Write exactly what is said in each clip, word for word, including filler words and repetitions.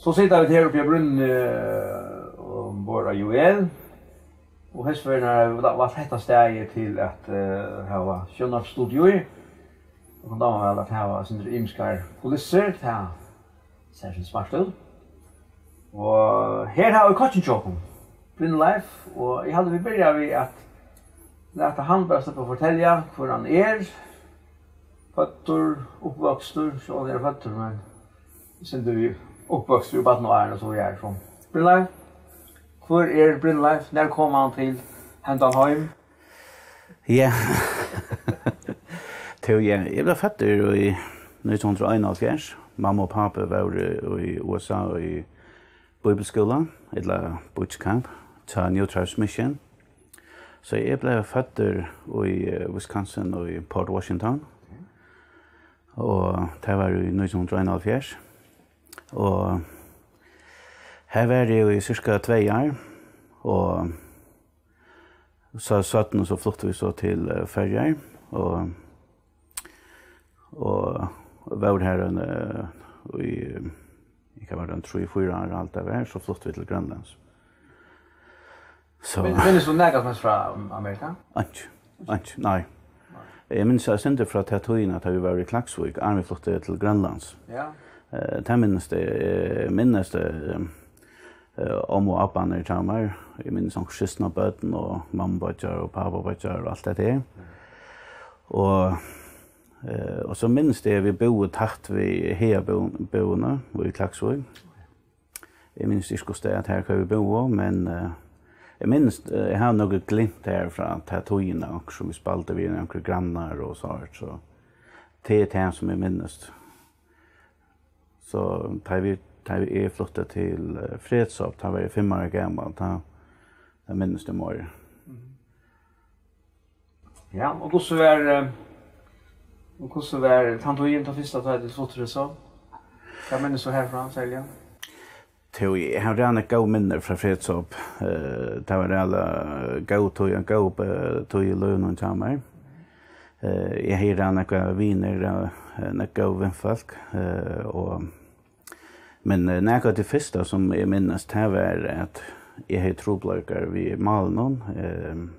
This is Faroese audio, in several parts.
So sita vit her uppi á brúnni, eh, umborð á Juvel, og hesa ferðina hava vit valt hetta staðið til at, eh, hava sjónvarpsstudio í. Og kunnu dáma væl at hava eitt sindur ymiskar kulissur, tað sær sum smart út. Og her hava vit kokkin hjá okkum, Brynleif, og eg haldi, vit byrja við at lata hann bara sleppa at fortelja, hvør hann er, føddur, uppvøkstur, sjálvandi er hann føddur, men eitt sindur við uppvøkstur og barnaárini og so víðari, so. Brynleif, hvør er Brynleif? Nær kom hann til hendan heim? Ja. Tú, ja, eg bleiv føddur í nítjan hundrað og einoghálvfjerðs. Mamma og pápi vóru í U S A í bíbliuskúla, ella bootcamp, hjá New Tribes Mission. So eg bleiv føddur í, eh, Wisconsin og í Port Washington. Og tað var í nítjan hundrað og einoghálvfjerðs. Og her var eg í cirka tvey ár. Og so seinni so fluttu vit so til, eh, Føroyar. Og, og vóru her ein, eh, í, í, hvat var tað, ein trý, fýra ár, alt tað var, so fluttu vit til Grønlands. So. Men, minnist tú nakað sum helst frá Amerika? Einki. Einki, nei. Nei. Eg minnist eitt sindur frá ta tíðina, tá vit vóru í Klaksvík, áðrenn vit fluttu til Grønlands. Ja. Eh, tað minnist eg, eh, minnist, eh, eh, ommu og abbarnar hjá mær. Eg minnist onkur systkinabørn og mammubeiggjar og pápabeiggjar og alt hetta her. Mm. Og, eh, og so minnist eg, at vit búðu tætt við Hagabú-, búðina í Klaksvík. Eg minnist ikki, hvussu tað er, at har hvar vit búðu, men, eh, eg minnist, eh, eg havi nøkur glimt har frá ta tíðina, onkur sum vit spældu við, onkrir grannar og so, so tað er tað, sum eg minnist. So tá vit, tá vit, eg flutti til, eh, Fredshop, tá var eg fimm ára gamal, tá, tá minnist eg meir. Mhm. Ja, og hvussu var, eh, og hvussu var tann tíðin, tann fyrsta, tá tit fluttu til Fredshop? Hvat minnist tú herfrá, serliga? Tú, eg havi ræðuliga góð minni frá Fredshop. Eh, tað var ræðuliga góð tíð, ein góð, eh, tíð í lívinum hjá mær. Eh, eg hevði ræðuliga nógvar vinir, eh, nógv góð vinfólk, eh, og Men, eh, nakað av tí fyrsta sum eg minnist, tað var, at eg hevði trupulleikar við málinum. Ehm,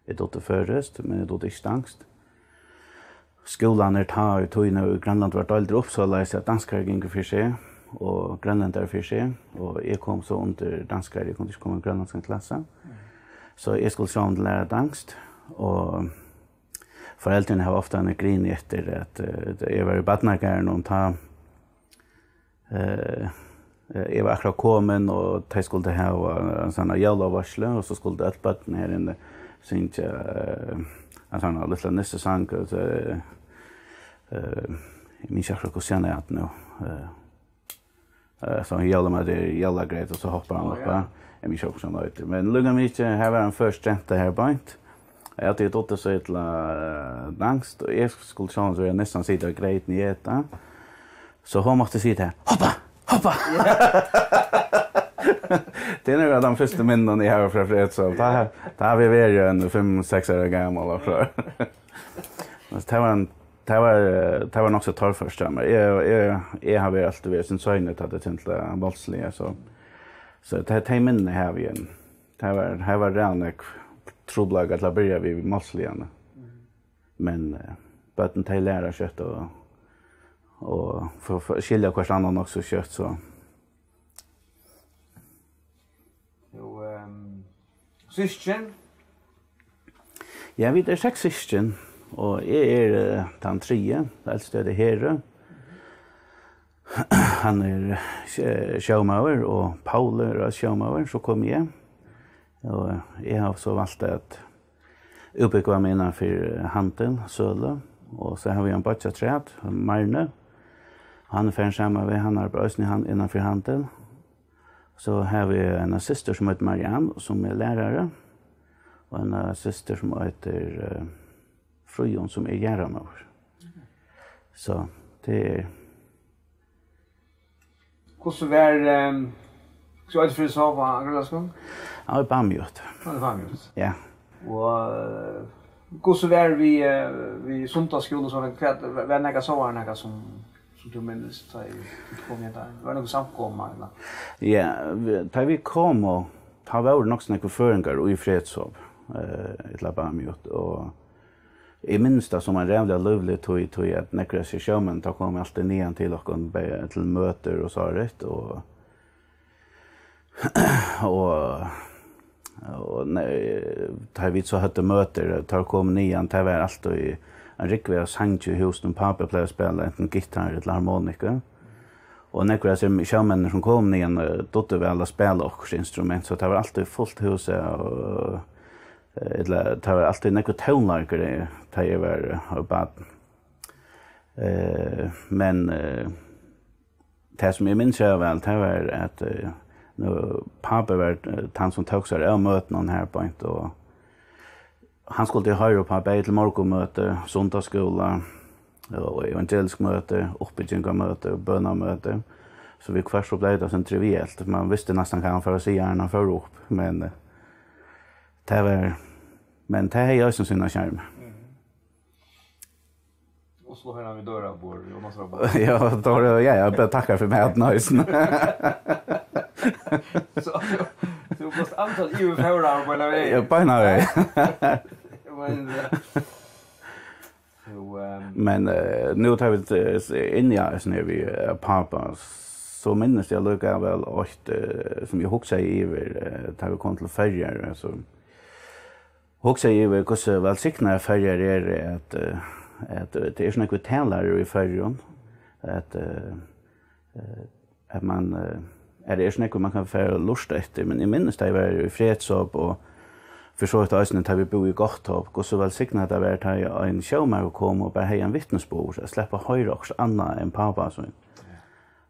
eg dugdi føroyskt, men eg dugdi ikki danskt. Skúlarnir tá í tíðini í Grønlandi var deildir upp soleiðis, at danskarar gingu fyri seg og grønlendarar fyri seg, og eg kom so undir danskarar, eg kundi ikki koma í grønlandskan klassa. So eg skuldi sjálvandi læra danskt, og foreldrini hava ofta eina grin eftir, at, eh, eg var í barnagarðinum, tá Eh, eh, eg var akkurát komin, og tey skuldu hava ein sånn jólaveitslu, og so skuldu øll børn her inni syngja, eh, ein sånn lítlan nissasang, og so, eh, eh, eg minnist ikki akkurát, hvussu hann æt nú. Eh, eh, so ein jólamat er jólagreyt, og so hoppar hann upp, ja. Eg minnist ikki, hvussu hann eitur. Men líka mikið, her var ein føroysk genta her beint. Eg hevði dugdi so illa, eh, danskt, og eg skuldi sjálvandi vera næstan sita á greytin og eta. So hon mátti siga til, "Hoppa! Hoppa!" Tað er nakað av teimum fyrstu minnunum, eg havi frá Fredshop. Tá, tá havi eg verið ein fimm, seks ára gamal, og frá. Men tað var ein, tað var, tað var nokk so torført hjá mær. Eg, eg, eg havi altíð verið sum seinur, tá tað kemur til málsliga, so, so tað, tey minnini havi eg. Tað var, har var ræðuliga nógv trupulleikar til at byrja við, við málsliga. Men, eh, børn, tey læra skjótt og, og f-, f-, skilja hvørt annað nokk so skjótt, so. Jú, ehm, systkin? Ja, vit eru seks systkin, og eg eri, eh, tann triði, tann elsti, er Heri. Hann er, eh, sjómaður, og Paul er eisini sjómaður, so komi eg. Og eg havi so valt at útbúgva meg innanfyri handil, sølu, og so havi eg ein beiggja afturat, Marni. Hann er farin sama veg, hann arbeiðir eisini hann, innanfyri handil. So havi eg eina systur, sum eitur Marianne, sum er lærari, og eina systur, sum eitur, eh, Fríðun, sum er jarðarmaður. So tað er Hvussu var, ehm, hvussu eitur Fredshop á grønlendskum? Hann var Bamiut. Hann er Bamiut. Ja. Og, eh, hvussu var við, eh, við sunnudagsskúla og sovorðið? Hvat, var, var nakað sovorðið, nakað sum, Tú minnist, tá ið tú kom her, tá var nakað samkoma, ella? Ja, vi, tá vit komu, tá vóru nokk so nógvir føroyingar í Fredshop, eh, ella Bamjot, og eg minnist tað sum ein ræðuliga lívlig tíð, tí at nógvir av sjómenn, tá komu altíð niðan til okkum, be-, til møtir og so rætt, og og, og nei, tá vit so høvdu møtir, tá komu niðan, tað var altíð ein rúgva av sangi í húsinum. Pápi plagdi at spæla antin gittar ella harmoniku. Og nógvir av teimum sjómenninum sum komu niðan, eh, dugdu væl at spæla okkurt instrument, so tað var altíð fult hús av, eh, ella tað var altíð nógvur tónleikur, eh, tá eg var, eh, barn. Eh, men, eh, Tað, sum eg minnist sera væl, tað var, at, eh, nú, pápi var, eh, tann, sum tók sær av møtunum her beint, og hann skuldi hoyra upp á bæði til morgunmøti, sunnudagsskúla og evangelisk møti, uppbyggingarmøti, bønarmøti. So viðhvørt so bleiv tað sovorðið trivielt. Man visti næstan, hvat hann fór at siga, áðrenn hann fór upp. Men, eh, tað var, men tað hevði eisini sína sjarmu. Og so har hann við døra borð, Jónas var borð. Ja, då, ja, ja, bara tackar för maten, nice. Så, så, så måste antal i hur fåra på en väg. Ja, på en väg. Men, eh, så, ehm, Men, eh, nu tar vi, eh, inn i, altså, når vi, eh, pappa, så minnes jeg lukka vel, at, eh, som jeg husker i, eh, tar vi kom til Førjar, altså, Hugsaði yvir, hvussu vælsignaðar Føroyar eru, at, eh, at, eh, tað eru so nógvir talarar í Føroyum, at, eh, eh, at man, eh, at tað eru so nógv, man kann fara at lurta eftir. Men eg minnist, tá eg var í Fredshop, og fyri so vítt eisini, tá vit búðu í Godthåb, hvussu vælsignað tað var, tá ein sjómaður kom og bara hevði ein vitnisburð, at sleppa at hoyra okkurt annað enn pápa sín.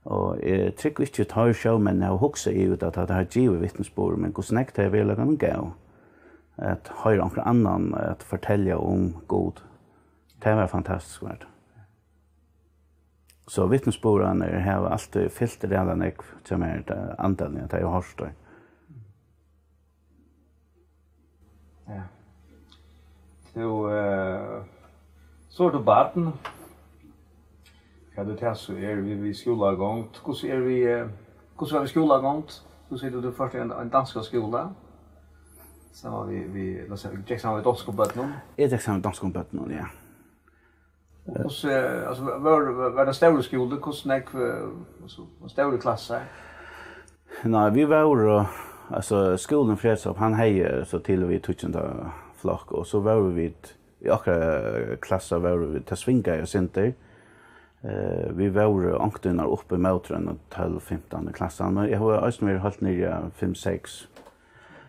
Og eg trúgvi ikki, teir sjómenn hava hugsað yvir tað, tá teir hava givið vitnisburð, men hvussu nógv tað er veruleikanum góð at hoyra onkran annan at fortelja um Gud. Tað var fantastiskt, var tað. So vitnisburðarnir hava altíð fylt ræðuliga nógv hjá mær, tað andaliga, tá eg havi hoyrt teir. Ja. Tú, eh, so ert tú barn. Hvat er tað so er við, við skúlagongd? Hvussu er við, eh, hvussu var við skúlagongd? Tú sigur, tú fórt í ein, ein danskan skúla. Saman við, við, lat seg, gekk saman við donsku børnum? Eg gekk saman við donskum børnum, ja. Og hvussu, eh, altso, var, var, var tað stórur skúli? Hvussu nógv, eh, altso, var stórur klassar? Nei, vit vóru, altso, skúlin Fredshop, hann hevði so til og við tíggjunda flokk, og so vóru vit, í okkara klassa vóru vit, tað svingaði eitt sindur. Eh, vit vóru onkuntíð upp ímóti einum tólv, fimtan í klassan, men eg havi eisini verið heilt niðri á fimm, seks.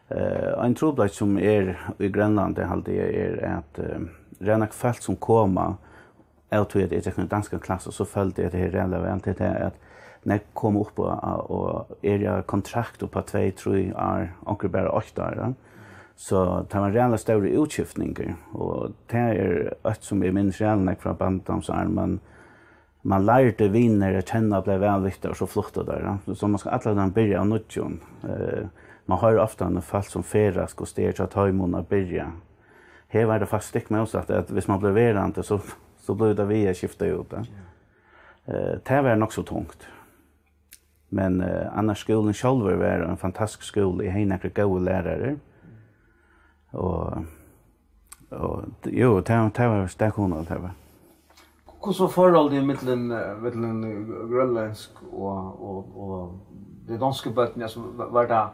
Eh, ein trupulleiki sum er í Grønlandi, haldi eg, er at, eh, ræðuliga nógv fólk sum koma, av tí at eg gekk í danskan klassa, so føldi eg, at tað er ræðuliga væl, til tað at nógv koma upp og, og eru á kontrakt upp á tvey, trý ár, onkur bara eitt ár, ja. So tað var ræðuliga stórur útskiftingur, og tað er eitt, sum eg minnist ræðuliga nógv frá barndómsárunum, man, man lærdi vinir at kenna og bleiv væl við teir, og so fluttu teir, ja. So man skal allan tíðin byrja av nýggjum. Eh, man hoyrir ofta, at fólk sum ferðast, hvussu tað er hjá teimum at byrja. Her var tað faktiskt stikk mótsatt, at viss man bleiv verandi, so, so bleiv tað við at skifta út, ja. Ja. Eh, tað var nokk so tungt. Men, eh, annars, skúlin sjálvur var ein fantastiskur skúli. Eg hevði nakrar góðar lærarar. Og, og, jú, tað, tað var stak hugnaligt, tað var. Hvussu var forholdið millum, eh, millum grønlendsk og, og, og tey donsku børnini? Altso, var, var tað,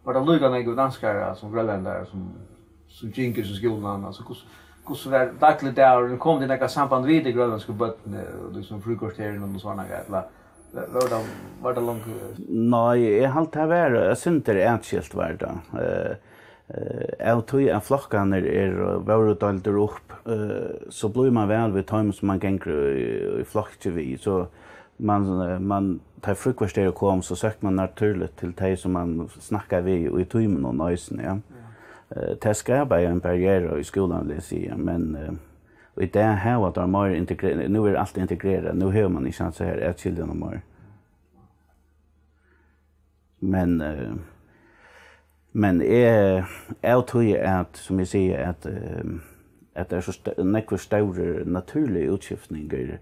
var tað líka nógvir danskarar sum grønlendarar sum, sum gingu í skúlanum? Altso, hvussu, hvussu var dagligdagurin? Kom tað nakað samband við tey grønlendsku børnini, líkasum fríkorterinum og sovorðið, ella var tað, var tað langt? Nei, eg haldi, tað var eitt sindur atskilt, var tað. Eh, Eh, av tí at flokkarnir eru, vóru deildir upp, eh, so blívur man væl við teimum, sum man gongur í, í flokki við. So man, eh, man, tá fríkorterið kom, so søkti man natúrligt til tey, sum man snakkar við í tímunum eisini, ja. Ja. Eh, tað skapaði ein barriera í skúlanum, vil eg siga, men, eh, í dag hava teir meira integre-, nú er alt integrerað, nú hevur man ikki hasa her atskiljuna meir. Men, eh, men eg, av tí at, sum eg sigi, at, eh, at tað er so st-, nógvur stórur natúrligur útskiftingur,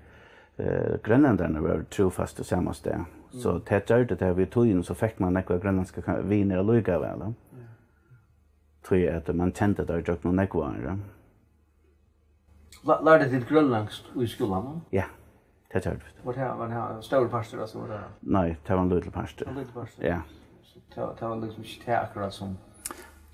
Eh, grønlendararnir vóru trúfastir sama stað. So tað gjørdi tað, við tíðini so fekk mann nógvar grønlendskar ka-, vinir allíkavæl, ja. Tí at mann kendi teir gjøgnum nógv ár, ja. Lærdu tit grønlendskt í skúlanum? Ja, tað gjørdu vit. Var tað, var tað stórur partur av, var tað? Nei, tað var ein lítil partur. Ein lítil partur? Ja. So tað, tað var líkasum ikki tað akkurát sum,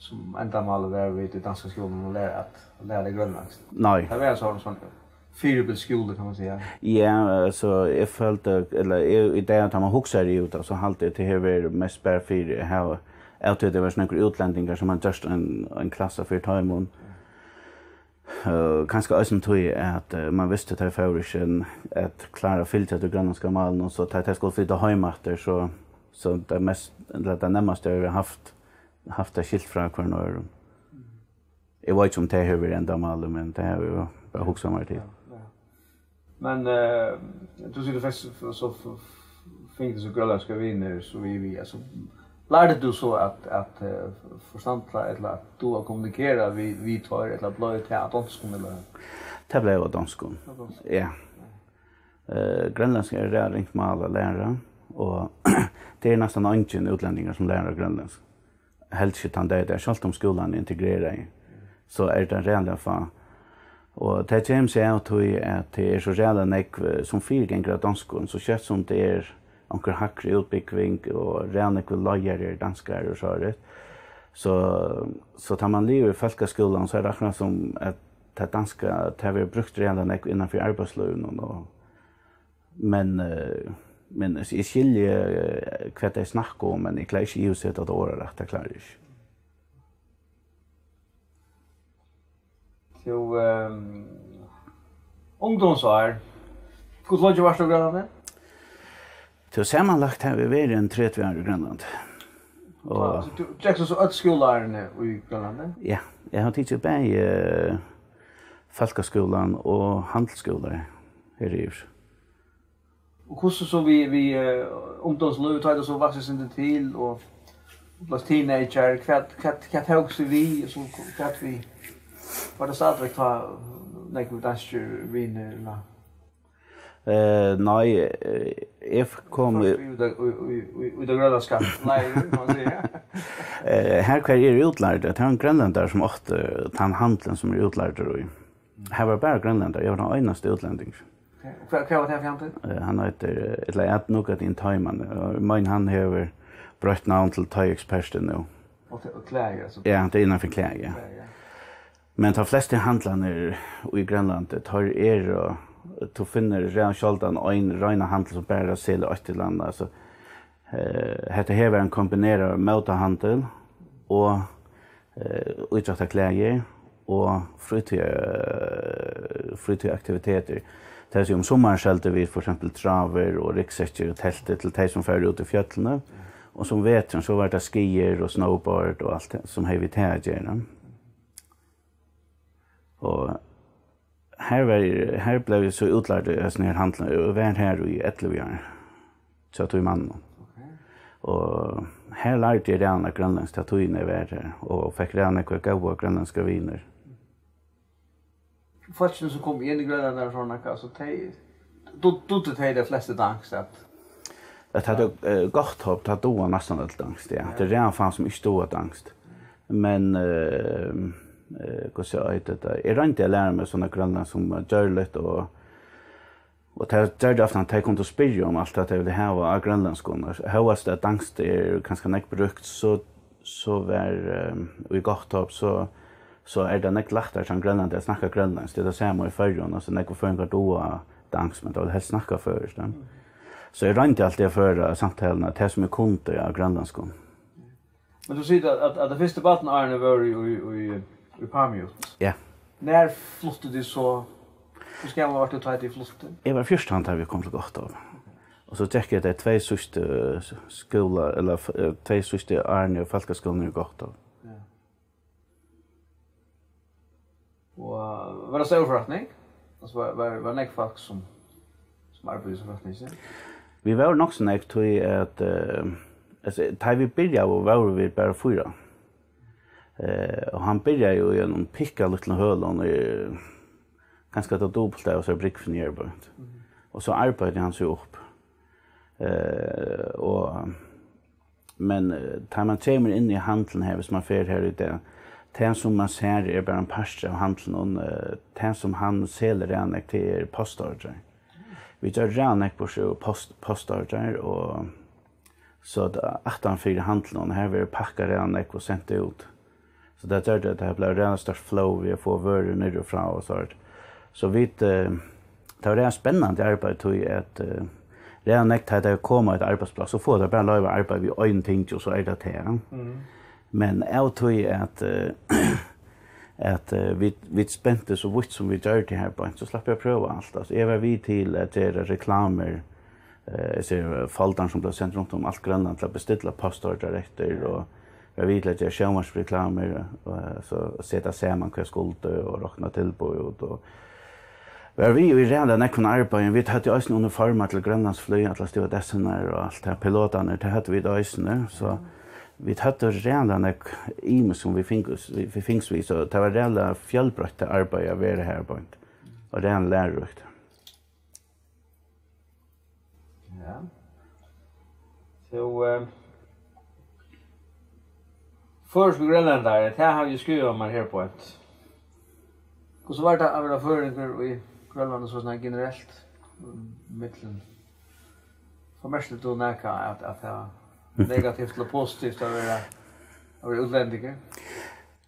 sum endamálið var við tí danska skúlanum at læra, at læra grønlendskt? Nei. Tað var ein sovorðin, sovorðin fyribils skúli, kann man siga. Ja, altso, eg føldi, ella eg, í dag, tá man hugsar út av, so haldi eg, tað hevur verið mest bara fyri at hava, at tað var so nógvir útlendingar, sum man gjørdi ein, ein klassa fyri teimum. Eh, kanska eisini tí at, eh, man visti, at tey fóru ikki at klára at fylgja tí grønlendska málinum, so tá tey skuldu flyta heim aftur, so, so tað mest, ella tað nærmastu hevur havt, havt tað skilt frá hvørjum øðrum. Eg veit ikki, um tað hevur verið endamálið, men tað havi eg bara hugsað mær til. Ja, ja. Men, eh, tú sigur, tú fekst so, so, f-, f-, fingu so grønlendskar vinir, so við, við, altso, lærdi tú so at, at, eh, forstanda ella at duga at kommunikera við, við teir, ella bleiv tað á donskum, ella? Tað bleiv á donskum. Á donskum. Ja. Eh, grønlendsk er ræðuligt mál at læra, og tað er næstan eingin útlendingur, sum lærir grønlendsk. Helst ikki tann dag, tað er sjálvt um skúlin er integreraður, so er tað ræðuliga fá. Og tað kemur seg av tí, at tað er so ræðuliga nógv, eh, sum fyriganga á donskum, so skjótt sum tað er onkur hægri útbúgving og ræðuliga nógvir leiðarar eru danskarar og so er tað. So, so tá man livir í fólkaskúlanum, so er tað akkurát sum at tað danska, tað verður brúkt ræðuliga nógv innanfyri arbeiðslívinum og Men, eh, men eg skilji, eh, hvat tey snakka um, men eg klári ikki at yvirsetja tað orðarætt, tað klári eg ikki. Tú, ehm, ungdómsár, hvussu leingi vart tú í Grønlandi? Tú, samanlagt havi eg verið ein tretivu ár í Grønlandi. Og ja, so tú gekst so øll skúlaárini í Grønlandi? Ja, eg havi tikið bæði, eh, fólkaskúlan og handilsskúlar her yvir. Og hvussu so við, við, eh, ungdómslív, tá er tað so vaksið sindur til, og, og blivið teenager, hvat, hvat, hvat tók seg við, og so hvat við, var tað stadigvæk tá nógvir danskir vinir, ella? Eh, nei, eh, eg kom í Fyrst í, í, í, í, í tað grønlendska leiðir, kann man siga. Eh, har hvar eg eri útlærdur, tað var ein grønlendari sum átti tann handilin sum eg eri útlærdur í. Har var bara grønlendarar, eg var tann einasti útlendingur. Ok, og hvat, hvat var tað fyri handil? Eh, hann eitur, eh, ella æt nøkur Taiman. Eg meini, hann hevur broytt navn til Thai Experten nú. Og te-, og klæðir, altso? Ja, tað er innanfyri klæðir, ja. Klæðir, ja. Men teir flestu handlarnir í Grønlandi, teir eru, tú finnur ræðuliga sjáldan ein reinan handil sum bara selur eitt ella annað. Altso, eh, hetta her var ein kombineraður mótahandil og eh, ítróttarklæðir og frítíðar-, eh, frítíðaraktivitetir. Tað vil siga, um summarin seldu vit for eksempel tráður og ryggsekkir og telti til tey, sum fara út í fjøllini, og so um veturin, so var tað skiir og snowboard og alt tað, sum hevði við tað at gera. Og har var, har bleiv eg so útlærdur í hesum her handlinum, og var har í ellivu ár, hjá tí manninum. Ok. Og har lærdi eg ræðuliga grønlendskt, ta tíðina eg var har, og fekk ræðuliga nógvar góðar grønlendskar vinir. Fólkini, sum komu inn í Grønland, eru sovorðin, altso, tey, du-, dugdu tey, tey flestu danskt, at At tað er, eh, Godthåb, tað duga næstan øll danskt, ja. Ja. Tað er ræðuliga fá sum ikki duga danskt. Men, eh, eh, hvussu eitur tað? Eg royndi at læra meg sovorðið grønlendskt sum var gjørligt, og, og tað gjørdi ofta at tey kundu spyrja um alt tað tey vildu hava á grønlendskum. Og hóast at danskt er kanska nógv brúkt, so so var, eh, í Godthåb, so, so er tað nógv lættari hjá Grønlandi at snakka grønlendskt. Tað er tað sama í Føroyum, altso, nógvir føroyingar duga danskt, men tey vilja helst snakka føroyskt, ja. So eg royndi altíð at føra samtaluna, tað sum eg kundi, á grønlendskum. Men tú sigur at, at, at tey fyrstu barnaárini vóru í, í, í, í Paamiut. Ja. Nær fluttu tit so? Hvussu gamal vart tú, tá tit fluttu? Eg var fjúrtan, tá vit komu til Godthåb. Og so gekk eg tey tvey síðstu, eh, skúla, ella f-, eh, tvey síðstu árini í fólkaskúlanum í Godthåb. Ja. Og, eh, var tað stór forretning? Altso, var, var, var nógv fólk sum, sum arbeiddu í hesum forretningi? Vit vóru nokk so nógv, tí at, eh, altso, tá vit byrjaðu, vóru vit bara fýra. Eh, og hann byrjaði jú í einum pikka lítlum hølum, í kanska tað dupulta av so brúgvini her beint. Mhm. Og so arbeiddi hann seg upp. Eh, og, men eh, tá man kemur inn í handilin her, hvis man fer her í dag, tað sum man sær er bara ein partur av handlinum. Eh, tað sum hann selur ræðuliga, tað er postordrar. Vit gjørdu ræðuliga burtur úr post, postordrar, og so at aftan fyri handilin, her verður pakkað ræðuliga og sent út. So tað gjørdi, at tað bleiv ræðuliga stórt flow við at fáa vørur niðri og frá og so. So vit, eh, tað var ræðuliga spennandi arbeiði, tí at eh, ræðuliga nógv, tá tey koma á eitt arbeiðspláss, so fáa tey bara loyvi at arbeiða við einum tingi, og so er tað tað. Mm. Men av tí at eh, at eh, vit, vit spentu so vítt, sum vit gjørdu her beint, so slapp eg at prøva alt. Altso, eg var við til at gera reklamur, eh, eg sá foldaran, sum bleiv sendur runt um alt Grønland til at bestilla postordrar eftir, og var við til at gera sjónvarpsreklamur, og eh, so seta saman, hvat skuldi, og rokna tilboð út, og var við í ræðuliga nógvum arbeiðum. Vit høvdu eisini uniformar til Grønlandsflog, allar stewardessurnar og alt tað, pilotarnir, tað høvdu vit eisini. So vit høvdu ræðuliga nógv ymiskt, sum vit fingu, vit, vit fingust við, so tað var ræðuliga fjølbroytt arbeiði at vera har beint, og ræðuliga læruríkt. Ja. So, eh, føroyskur grønlendari, tað havi eg skrivað mær her beint. Hvussu var tað at vera føroyingur í Grønlandi, so snart generelt? Millum, formerkti tú nakað, at, at tað var negativt ella positivt at vera, at vera útlendingur?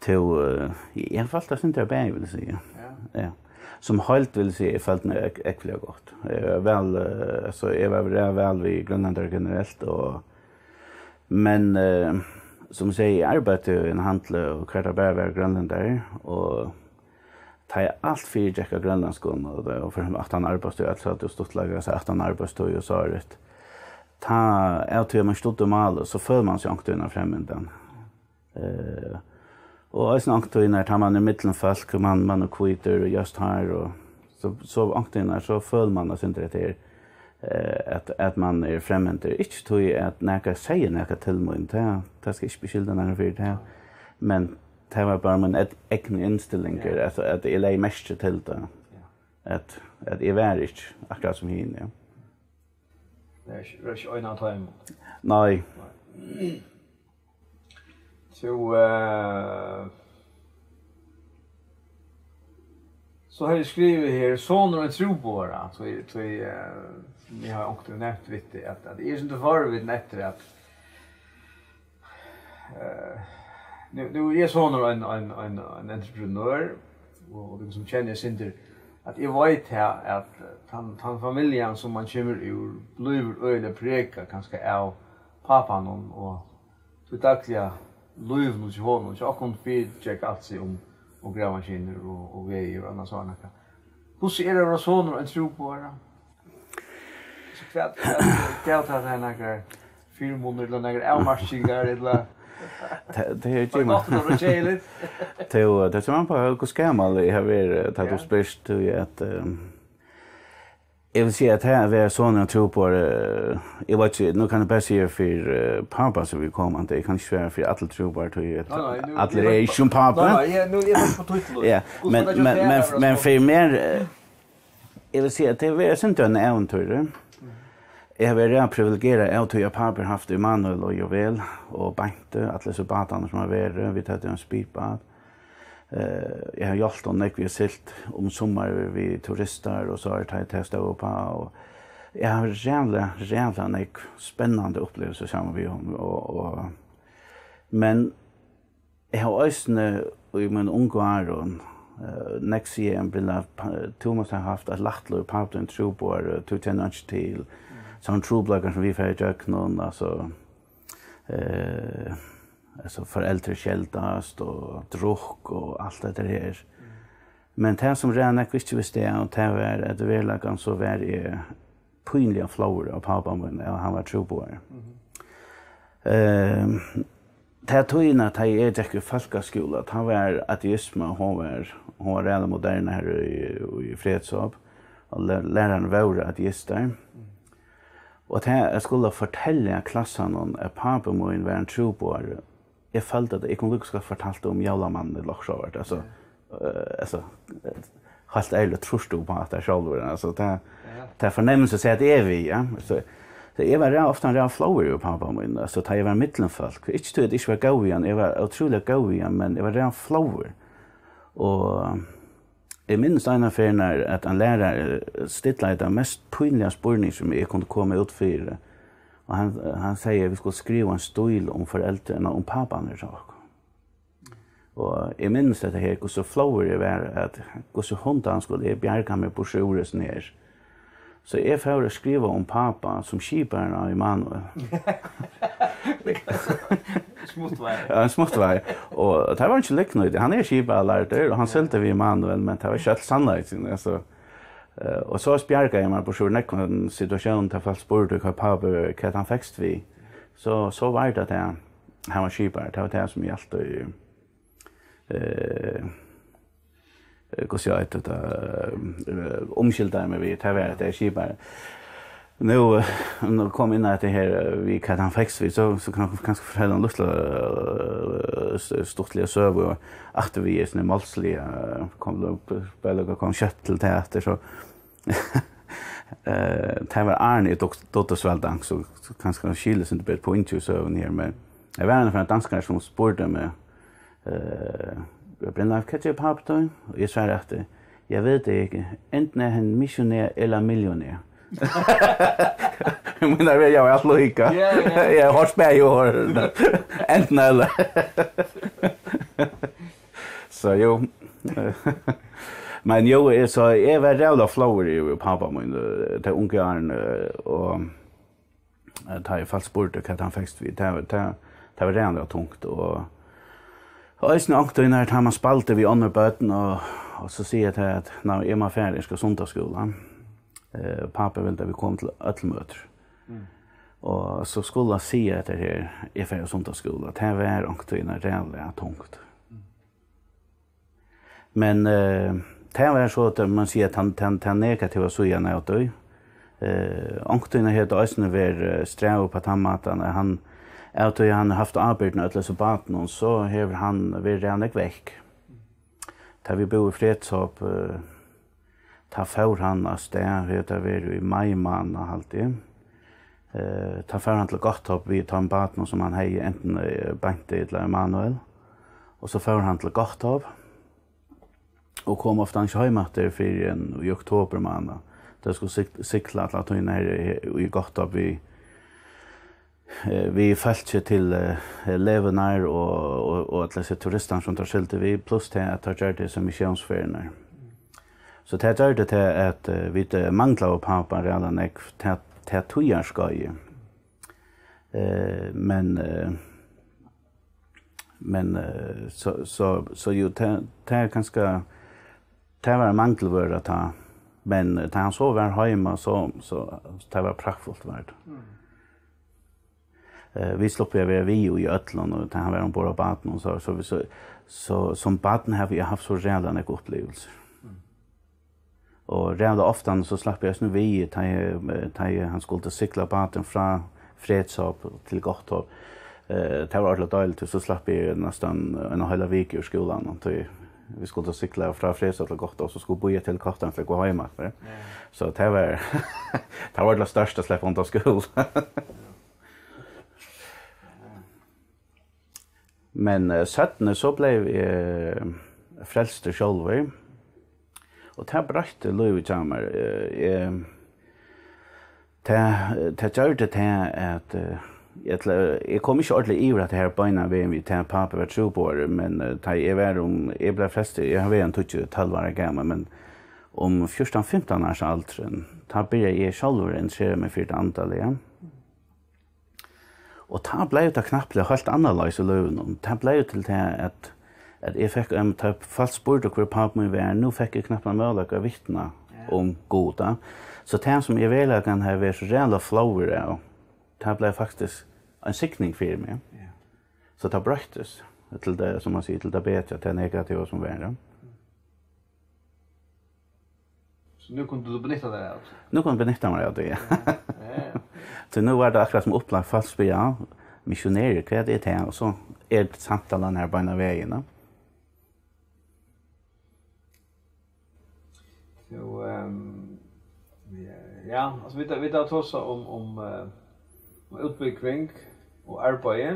Tú, eh, eg havi fingið eitt sindur av bæði, vil eg siga. Ja. Ja. Sum heild vil eg siga, eg føldi meg ógvuliga gott. Eg var væl, eh, altso, eg var væl, væl við grønlendarar generelt, og, men eh, sum eg sigi, eg arbeiddi í einum handli, og har tað bara vóru grønlendarar, og tá ið alt fór í grúnna á grønlendskum, og tað var fyri aftan arbeiðstíð, altso, at tú stuttleikaði seg aftan arbeiðstíð og so, tá, av tí at man ikki dugdi málið, so følir man seg onkuntíð fremmant. Eh, og eisini onkuntíð, tá man er millum fólk, og man, man er hvítur og ljóst hár, og so, so onkuntíð, so følir man eitt sindur, at tað er, eh, at, at man er fremmandur. Ikki tí at nakar segði nakað til mín, tað, tað skal eg ikki beskylda nakran fyri, tað. Men tað var bara mín eg-, egna innstilling, ja, at, at eg legði merki til tað. Ja. At, at eg var ikki akkurát sum hini, ja. Tað er ikki, tað er ikki ein av teimum. Nei. Nei. So, eh, so havi eg skrivað her, sonur ein trúboðara, tí, tí, eh, sum eg havi onkuntíð nevnt við teg, at, at eg eri eitt sindur forvitin eftir at, eh, nú, nú eri eg sonur ein, ein, ein, ein entreprenør, og, og tey sum kenna meg eitt sindur, at eg veit her, at tann, tann familjan, sum man kemur úr, blívur øgiliga pregað kanska av pápanum og tí dagliga lívinum hjá honum. Hjá okkum fyri gekk alt seg um, um gravamaskinur og, og vegir og annað sovorðið nakað. Hvussu er at vera sonur ein trúboðara? So hvat, hvat gav tað tær nakrar fyrimunir ella nakrar avmarkingar ella? Tað, tað er var ikki gott, at tað var keðiligt? Tað er jú, tað kemur an uppá, hvussu gamal eg havi verið, tá tú, ja, spyrst, tí at, ehm, eg vil siga, at tað at vera sonur ein trúboðara, eh, eg veit ikki, nú kann eg bara siga fyri, eh, pápa, sum er komandi, eg kann ikki svara fyri allar trúboðarar, tí at, nei, nei, nú, allir eru ikki sum pápi. Nei, nei, eg, nú, eg veit ikki, ja, hvussu men, tað men, men, men fyri meg, eh, eg vil siga, at tað er eitt sindur av einum ævintýri. Eg havi verið privilegeraður av tí, at pápi hevur havt Emanuel og Jovel og Beintu, allar hesar bátarnar sum hava verið, vit høvdu ein speedbát. Eh, eg havi hjálpt honum nógv, vit hava siglt um summarið við turistar og so, har tey, tey stóðu uppá, og eg havi ræðuliga, ræðuliga nógv spennandi upplivilsir saman við honum, og, og, men eg havi eisini í mínum ungu árum, eh, nógv siga, Brynleif, pa-, tú mást hava havt eitt lætt lív, pápi tín trúboðari, tú kennir einki til, sovorðnar trupulleikar sum vit fara ígjøgnum, altso, eh, altso, foreldur skeldast og drukk og alt hetta her. Men tað, sum ræðuliga nógv ikki vistu av, tað var, at í veruleikanum so var eg pínliga flóður av pápa mín, at hann var trúboðari. Mhm. Ehm, ta tíðina, tá eg gekk í fólkaskúla, tá var ateisma, hon var, hon var ræðuliga modern her í, í Fredshop, og læ-, lærararnir vóru ateistar. Mhm. Og tað at skula fortelja klassanum, at pápi mín var ein trúboðari, eg føldi, at eg kundi líka so gott fortalt um jólamannin ella okkurt sovorðið, altso, ja, eh, altso, eh, Heilt ærligt, trýrt tú upp á hatta sjálvur? Altso, tað, ja, tað fornemsir seg, at eg eri við, ja. So, so eg var ræv-, ofta ein ræv flóður yvir pápa mín, altso, tá eg var millum fólk. Ikki tí, at eg ikki var góð við hann, eg var ótrúliga góð við hann, men eg var ræv flóður. Og eg minnist eina ferð, nær at ein lærari, eh, stillaði tann mest pínliga spurning, sum eg kundi koma út fyri. Og hann, hann segði, at vit skuldu skriva ein stíl um foreldrini, um páparnar hjá okkum. Og eg minnist hetta her, hvussu flóður eg var, at hvussu hundan skuldi eg bjarga mær burtur úr hesum her. So eg fór at skriva um pápa sum skiparan á Emanuel. Smutt var tað. Ja, smutt var tað. Og tað var ikki løgn í tí. Hann er skiparalærdur, og hann sigldi við Emanuel, men tað var ikki øll sannleikin, altso. Eh, og so bjargaði eg mær burtur úr nógvum situatiónum, tá fólk spurdu, hvat pápi, hvat hann fekst við. So, so var tað tað, hann var skipari. Tað var tað, sum eg altíð, eh, eh, hvussu eitur tað, eh, umskyldaði meg við, tað var, at eg er skipari. Nú, eh, nú kom inn á hetta her, eh, við hvat hann fekst við, so, so kann eg kanska fortelja eina lítla, eh, s-, stuttliga søgu aftur við, eh, sum er málsliga, eh, kom, kom skjótt til tað aftur, so, eh, tað var áðrenn eg duk-, dugdi at spæla dans, so, so kanska skilur seg betur pointið í søguni her, men eg var ein danskari, sum spurdi meg, eh, "Brynleif, hvat ger pápi tín?" Og eg svaraði aftur, "Jeg ved det ikke. Enten er han missionær eller millionær." Mínar vegir eru alt líka. Ja, ja. Eg havi hoyrt bæði orð. Enten eller. So, jú. Men jú, eg, so eg var ræðuliga flóður yvir pápa mín, eh, tey ungu árini, eh, og, eh, tá eg fólk spurdu, hvat hann fekst við, tað, tað, tað var ræðuliga tungt, og eisini onkuntíð, nær tá man spældi við onnur børn, og, og so siga tey, at, "Nei, eg má fara, eg skal á sunnudagsskúla." Eh, pápi vildi, at vit komu til øll møtir. Mm. Og so skulu siga hetta her, "Eg fari á sunnudagsskúla." Tað var onkuntíð ræðuliga tungt. Men, eh, tað var so, at man sigur, at tann, tann, tann negativa síðan av tí. Eh, onkuntíð hevur tað eisini verið, eh, strævið upp á tann mátan, at hann, av tí hann hevur havt ábyrgdina av øllum hesum bátunum, so hevur hann verið ræðuliga nógv vekk. Tá vit búðu í Fredshop, eh, tá fór hann av stað, hevur tað verið í mai mánað, haldi eg. Eh, tá fór hann til Godthåb við teimum bátunum, sum hann hevði, antin, eh, Beintu ella Emanuel. Og so fór hann til Godthåb og kom ofta ikki heim aftur fyrr enn í oktober mánað. Tá skuldi sig-, sigla alla tíðina her í, í Godthåb við, eh, við fólki til, eh, legurnar og, og, og allar hesar turistarnar, sum teir sigldu við, pluss tað, at teir gjørdu hesar missiónsferðirnar. So tað gjørdi tað, at, eh, vit, eh, manglaðu pápan ræðuliga nógv, tað, tað tíðarskeiðið. Eh, men, eh, men, eh, so, so, so jú, tað, tað er kanska, tað var ein mangilvøra tá, men, eh, tá hann so var heima, so, so, tað var praktfult, var tað. Mm. Eh, vit sluppu at vera við í øllum, og tá hann var umborð á bátinum, so, so, so, so sum barn havi eg havt so ræðuliga nógvar upplivilsir. Mm. Og ræðuliga ofta, so slapp eg eisini við, tá eg, tá eg, hann skuldi sigla bátin frá Fredshop til Godthåb. Eh, tað var ordiliga deiligt, so slapp eg næstan eina heila viku úr skúlanum, tí vit skuldu sigla frá Fredshop til Godthåb, so skuldi bíða til Godthåb til at koma heim aftur. Ja. So tað var, tað var ordiliga stórt at sleppa undan skúla. Men, eh, seinni so bleiv eg frelstur sjálvur, og tað broytti lívið hjá mær. Eh, eg, tað, tað gjørdi tað at, eh, eg, eg kom ikki ordiliga yvir hatta her beinan vegin við tað, pápi var trúboðari, men, eh, tá eg var um, eg bleiv frelstur, eg havi verið ein tíggju, tólv ára gamal, men um fjúrtan, fimtan árs aldrin, tá byrjaði eg sjálvur at interessera meg fyri tað andaliga. Og tá bleiv tað knappliga heilt annarleiðis í lívinum. Tað bleiv til tað, at, at eg fekk, um, tá fólk spurdu, hvør pápi mín var, nú fekk eg knappliga møguleika at vitna, ja, um Gud, ja. So tað, sum eg veruliga havi verið so ræðuliga flóður av, tað bleiv faktiskt ein signing fyri meg. Ja. So tað broyttist til tað, sum man sigur, til tað betra, tað negativa sum var, ja. So nú kundi tú benytta tær av tí? Nú kundi eg benytta mær av tí, ja. Ja, ja, ja. So nú var tað akkurát sum upplagt, fólk spyrja, "Ja, missionær, hvat er tað?" Og so er samtalan her beinan vegin, ja. Ja, altso, vit, vit hava tosað um, um, eh, um útbúgving og arbeiði.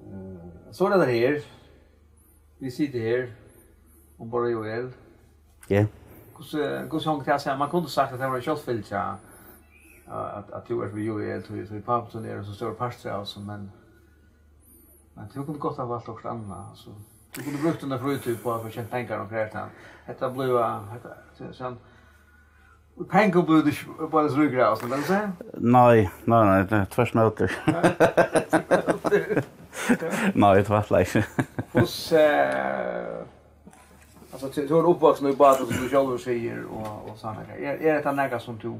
Eh, so er tað her. Vit sita her umborð á J L. Ja. Hvussu, hvussu hongur tað saman? Man kundi sagt, at tað var ein sjálvfylgja, at, at tú ert við J L, tí, tí pápi tín er so stórur partur av, so, men, men tú kundi gott hava valt okkurt annað, altso. Tú kundi brúkt tína frítíð uppá at fáa tjent pengar og greitt hann. Hetta blívur, hetta, so, so, pengar blívur tú ikki bara ríkur av, so, men, so. Nei, nei, nei, tað er tvørtimóti. Nei, tað ætlaði eg ikki. Hvussu, eh, altso, tú, tú ert uppvaksin í báti, sum tú sjálvur sigur, og, og sovorðið. Er, er hetta nakað, sum tú,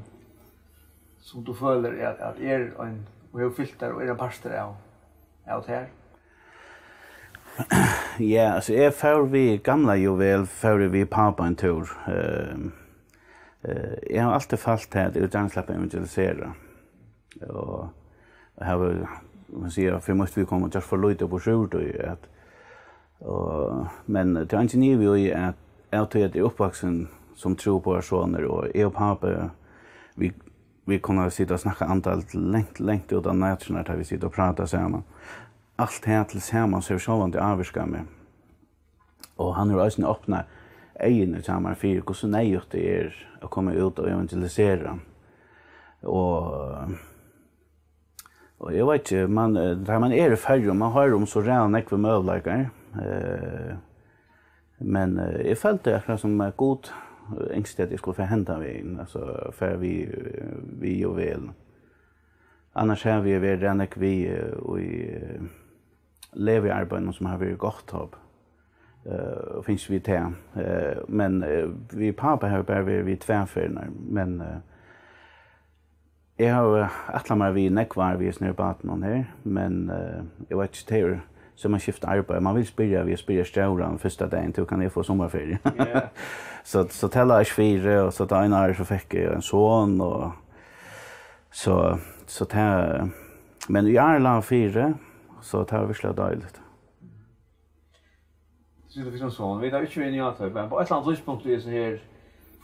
sum tú følir at, at er ein, og hevur fylgt tær, og er ein partur av, av tær? Ja, altso, eg fór við gamla Juvel, fór eg við pápa ein túr. Ehm, eh, eg havi altíð fylgt tað, at eg vil gjarna sleppa at evangelisera. Og eg havi, man sigur, fyri mítt viðkomandi gjørt for lítið upp úr súr, tí at, og, men tað er eingin ivi í, at av tí at eg er uppvaksin sum trúboðarsonur, og eg og pápi, vit, vit kunnu sita og snakka andakt langt, langt út á næturnar, tá vit sita og práta saman. Alt tað til samans hevur sjálvandi ávirkað meg. Og hann hevur eisini opnað eyguni hjá mær fyri, hvussu neyðugt tað er at koma út og evangelisera. Og, og eg veit ikki, man, eh, tá man er í Føroyum, man hoyrir um so ræðuliga nógvar møguleikar, eh, men, eh, eg føldi akkurát sum at Gud, eh, ynskti, at eg skuldi fara hendan vegin, altso, fara við, eh, við Juvel. Annars havi eg verið ræðuliga nógv við, eh, í, eh, leguarbeiðinum, sum hevur verið gott, tá. Eh, og fingið við tað. Eh, men, eh, við pápa havi eg bara verið við tvær ferðir, men, eh, eg havi ætlað mær við nógv ár við hesum her bátinum her, men, eh, eg veit ikki, tað er, so man skifta arbeiði. Man vil spyrja, við at spyrja stjóran fyrsta dagin, "Tú, kann eg fáa summarferiu?" Ja. So, so tað lá ikki fyri, og so tað eina árið, so fekk eg ein son, og so, so tað, men í ár lá fyri, so tað var virkuliga deiligt. So tað er so, vit hava ikki verið í Nyhatøp, men á eitt ella annað tíðspunkt í hesum her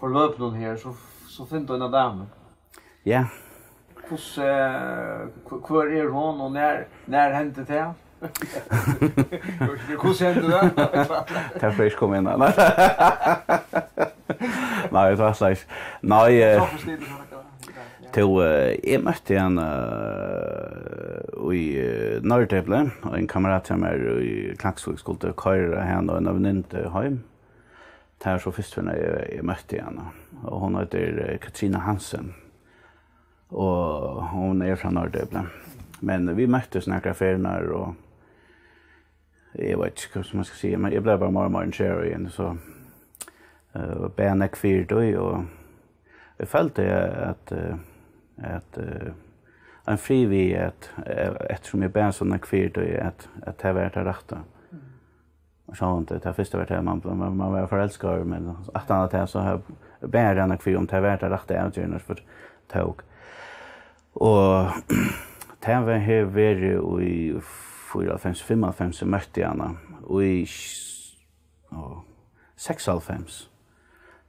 forløpinum her, so, so finnur tú eina damu. Ja. Hvussu, eh, hv-, hvør er hon, og nær, nær hendi tað? Hvussu hendi tað? Tað fer ikki koma inn, nei. Nei, tað var slags. Nei, eh, Tú, eh, eg møtti hann, eh, í, eh, Norðdepli, og ein kammerat hjá mær í Klaksvík skuldi koyra hann og eina vennindu heim. Tað var so fyrstu ferð, eg, eg møtti hana. Og hon eitur, eh, Katrine Hansen. Og hon er frá Norðdepli. Men vit møttust nakrar ferðir, og eg veit ikki, hvat man skal siga, men eg bleiv bara meira og meira interesserað í henni, so, eh, bað nógv fyri tí, og eg føldi, at, eh, at, eh, ein frið við, at, eh, eftirsum eg bað so nógv fyri tí, at, at tað var tað rætta. Og sjálvandi, tað fyrsta var tað, man, man, man var forelskaður, men aftan á tað, so har, bað eg nógv fyri, um tað var tað rætta avgerðin, eg tók. Og tað var, hevur verið í fýraoghálvfems, fimmoghálvfems, eg møtti hana, í s-, á, seksoghálvfems.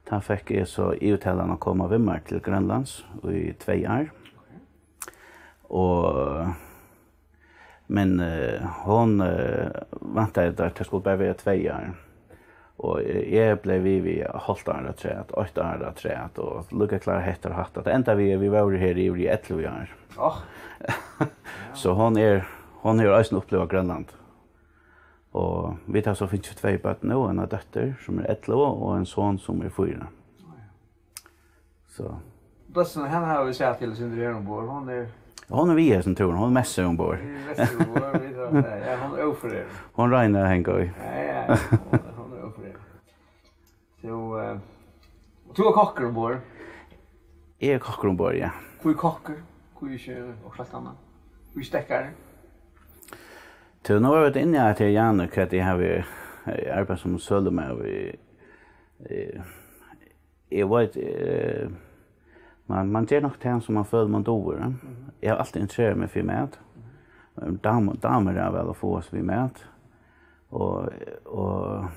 Tá fekk eg so yvirtalað hana at koma við mær til Grønlands í tvey ár. Og, men, eh, hon, eh, væntaði, at tað skuldi bara vera tvey ár. Og eg, eg bleiv við, við hálvt ár afturat, eitt ár afturat, og líka klárt hetta og hatta. Tað endaði við, at vit vóru her yvir í ellivu ár. Áh. So hon er, hon hevur eisini upplivað Grønland. Og vit hava so fingið tvey børn nú, eina dóttur, sum er ellivu, og ein son, sum er fýra. So. Dóttirin, hana hava vit sæð til eitt sindur her umborð. Hon er Hon er við hesum túrinum, hon er mest umborð. Hon er mest umborð, vit hava sæð. Ja, hon er ófrø. Hon roynir at hanga í. Ja, ja, hon, hon er ófrø. Tú, eh, og tú ert kokkur umborð? Eg eri kokkur umborð, ja. Hví kokkur? Hví ikki okkurt heilt annað? Hví stekkari? Tú, nú vóru vit inni á hetta her, Janne, hvat eg havi, eh, arbeitt sum sølumaður í, eh, eg veit, eh, man, man ger nokk tað sum man følir man dugir, eh. Mhm. Eg havi altíð interesserað meg fyri mat. Mhm. Dam-, damur er væl at fáa seg við mat. Og, og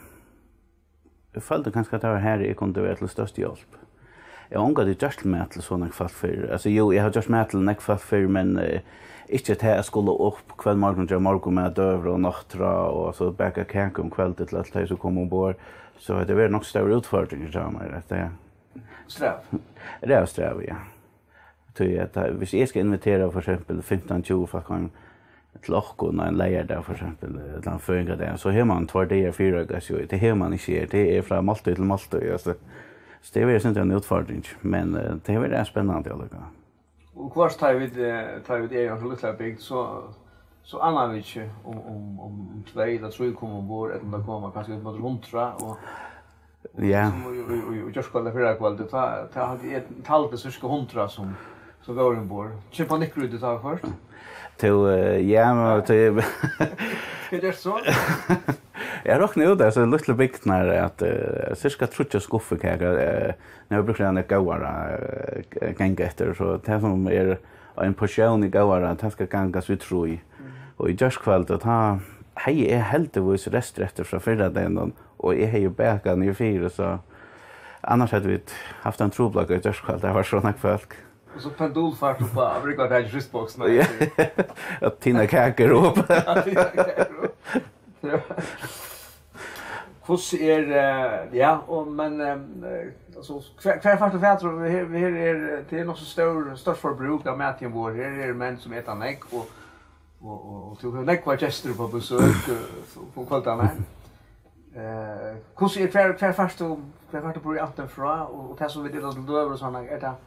eg føldi kanska, at tað var har, eg kundi vera til størstu hjálp. Eg havi ongantíð gjørt mat til so nógv fólk fyrr. Altso, jú, eg havi gjørt mat til nógv fólk fyrr, men, eh, ikki tað at skula upp hvønn morgun, gera morgunmat, døgurða og nátturða, og so baka kaku um kvøldið til øll tey, sum koma umborð. So hetta verður nokk stór útfordring hjá mær, at tað Stræv. Ræðuliga strævið, ja. Tí at, eh, hvis eg skal invitera for eksempel fimtan, tjúgu fólk heim til okkum ein leygardag for eksempel, ella ein føðingardag, so hevur mann tveir dagar fyri, altso, tað hevur mann ikki her. Tað er frá máltíð til máltíð, altso. So tað verður sindur ein útfordring, men, eh, tað verður spennandi allíkavæl. Og hvørt tá vit, eh, tá vit eru í ein lítlan bygd, so, so anna vit ikki um, um, um, um tvey ella trý koma umborð, ella um tað koma kanska upp móti hundrað, og Ja. Sum í, í, í, í gjárkvøldið, fyrrakvøldið, tá, tá haldi eg, taldi sirka hundrað sum, sum vóru umborð. Kemur panikkur í tí tá fyrst? Tú, eh, ja, men tú Hvat gerst so? Eg rokni út, altso, lítlu bygdirnar, at, eh, sirka tríggjar skuffur kaka, eh, nú brúkti eg eina góðara, eh, ganga eftir, so tað sum er ein portión í góðara, tað skal gangast við trý. Og í gjárkvøldið, tá hevði eg heldigvís restir eftir frá fyrradagnum, og eg hevði jo bakað niðurfyri, so annars høvdu vit havt ein trupulleika í gjárkvøldið, har var so nógv fólk. Og so pendulfart upp á, brúka tað í frystboksina. Ja. At tina kakur upp. Ja, tina kakur upp. Ja. Hvussu er, eh, ja, og, men, eh, altso, hvar, hvar fært tú fatur? Her, her er, tað er nokk so stór, stórt forbrúk av mati umborð. Her eru menn sum eta nógv, og, og, og, og tú hevur nógvar gestir upp á besøk, eh, um kvøldarnar. Eh, hvussu er, hvar, hvar fært tú, hvar fært tú proviantin frá, og, og tað sum vit eta til døgurða og sovorðið, er tað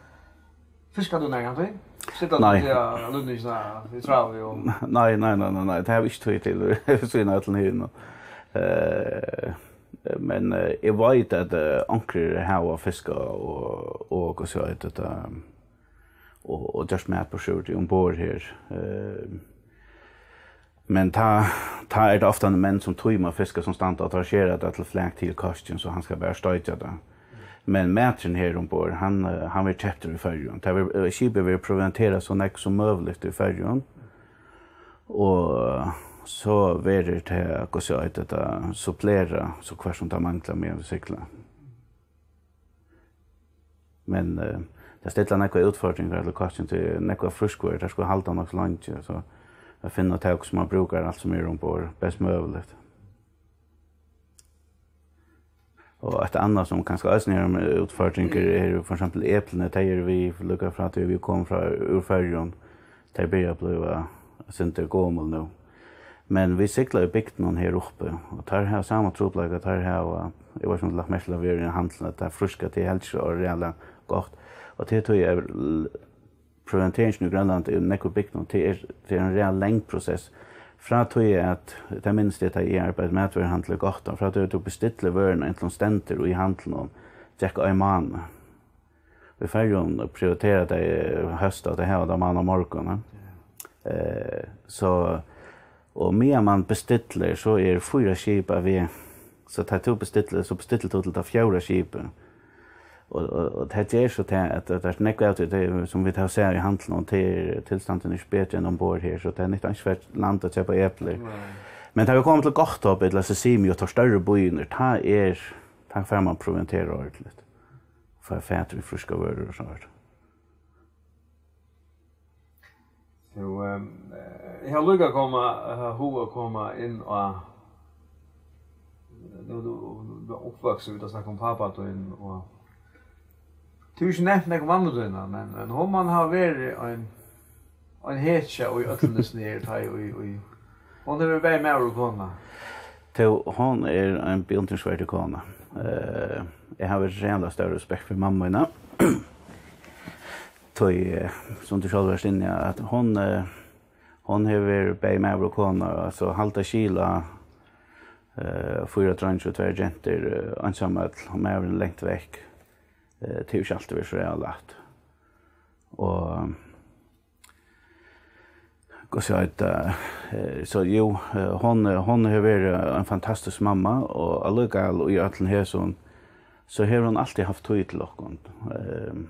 Fiskar tú nakrantíð? Situr Nei. Tú til at lúna í tráðu og Nei, nei, nei, nei, nei. Tað havi eg ikki tíð til, við síðuna av øllum hinum. Eh, men, eh, eg veit, at, eh, onkrir hava fiskað og, og, hvussu eitur tað, og, og gjørt matbursjúrti umborð her. Eh, Men tá, tá er tað ofta menn sum tíma at fiska, sum standa og trangera tað til flak til kostinn, so hann skal bara steikja tað. Men maturin her umborð, hann, eh, hann verður keyptur í Føroyum. Tað verður, eh, skipið verður provianterað so nógv sum møguligt í Føroyum. Og so verður tað, hvussu eitur tað, supplerað, so hvørt sum tað manglar meðan vit sigla. Men, eh, tað stillar nógvar útfordringar til kostinn, tí nógvar frískvørur, tær skulu halda nokk so leingi, so at finna tað, hvussu mann brúkar alt sum er umborð, best møguligt. Og eitt annað, sum kanska eisini er ein útfordring, er, er for eksempel eplini, tey eru við, líka frá tí vit komu frá, úr Føroyum, tey byrja at blíva eitt sindur gomul nú. Men vit sigla í bygdunum her uppi, og teir hava sama trupulleika, teir hava, eg veit ikki, um tú lagt merki til, at vit eru í handlinum, at tað fríska, tað er heldur ikki ordiliga gott. Og tað er tí, at l-, provianteringin í Grønlandi er nógv í bygdunum, tað er, tað er ein ræðuliga long prosess. Frá tí at, tað minnist eg, tá eg arbeiddi í matvaruhandli í Gottlandi, frá tí at tú bestillir vøruna, inntil hon stendur í handlinum, gekk ein mánaður. Í Føroyum prioriterar tey, eh, hósdegi, og tey hava tað mánamorgun, ja. Eh, so, og meðan mann bestillir, so er fýra skip á veg. So tá tú bestillir, so bestillir tú til tað fjórða skipið. Og, og, og tað ger so tað, at, at tað er nógv av tí, tað er, sum vit hava sæð í handlinum, tað er tilstandin ikki betri enn umborð her, so tað er nyttar ikki fyri land at keypa eplir. Nei. Men tá vit koma til Gottorp, ella Sisimiut, og teir størru býirnar, tá er, tá fær mann provianterað ordiligt. Fær fatur í frískar vørur og so víðari. Jú, ehm, eh, eg havi líka koma, eh, hug at koma inn á, nú tú, tú ert uppvaksin, vit hava snakkað um pápa tín, og tú hevur ikki nevnt nakað um mammu tína, men, men hon man hava verið ein, ein hetja í øllum hesum her, tá í, í, í, hon hevur verið bæði maður og kona. Tú, hon er ein beundringsverdig kona. Eh, eg havi ræðuliga stóran respekt fyri mammu mína. Tí, eh, sum tú sjálv ert inni á, at hon, eh, hon hevur verið bæði maður og kona, altso halda skil á, eh, fýra dreingir og tvær gentur, eh, einsamøll, og maðurin langt vekk. Eh, tað hevur ikki altíð verið so ræðuliga lætt. Og Hvussu eitur, eh, so jú, eh, hon, eh, hon hevur verið ein fantastisk mamma, og allíkavæl í øllum hesum, so hevur hon altíð havt tíð til okkum. Ehm,